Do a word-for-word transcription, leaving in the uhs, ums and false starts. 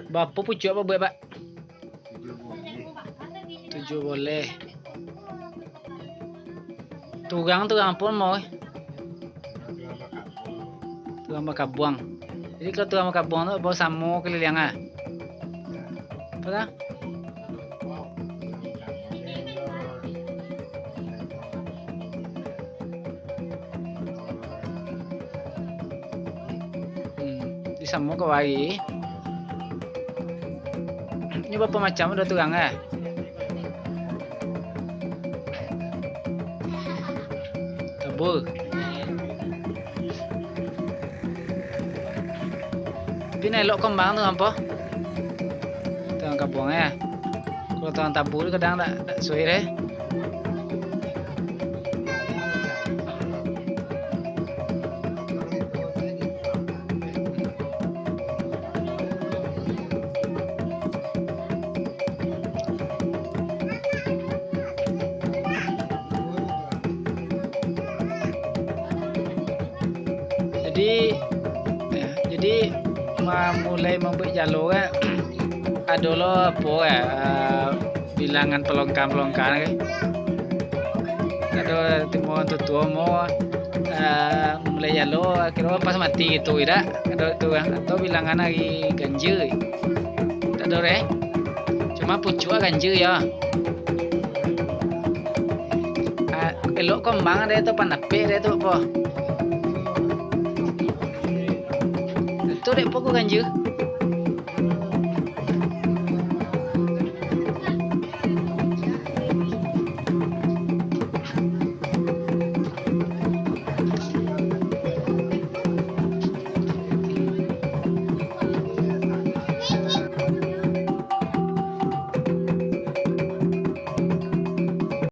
Bapo pucuak babuek, Pak? Tujuah boleh. Turang, turang apo namo? Turang bakabuang. Jadi, kalau turang bakabuang tu, apo samo kaliliang ah? Apo tu? Hmm, di samo ka wari. Ini barapo macam ado turang, eh? Tabur. Tapi nan elok kambang tu apo? Turang kabuang, eh. Kalau turang tabur tu kadang dak, dak suai deh. Jadi, eh, jadi, ma-, mulai mambuek jalo kan, ado lo apo kan, eh, bilangan palongka-palongka kan. Ado timo tuo-tuo mo, eh, mulai jalo, kiro pas mati gitu, idak? Ado tu kan, atau bilangan ari ganja. Tak ado deh. Cuma pucuak ganja ya. Ah, elok kambang deh tu, panapek deh tu apo. Tu dek pokok ganja.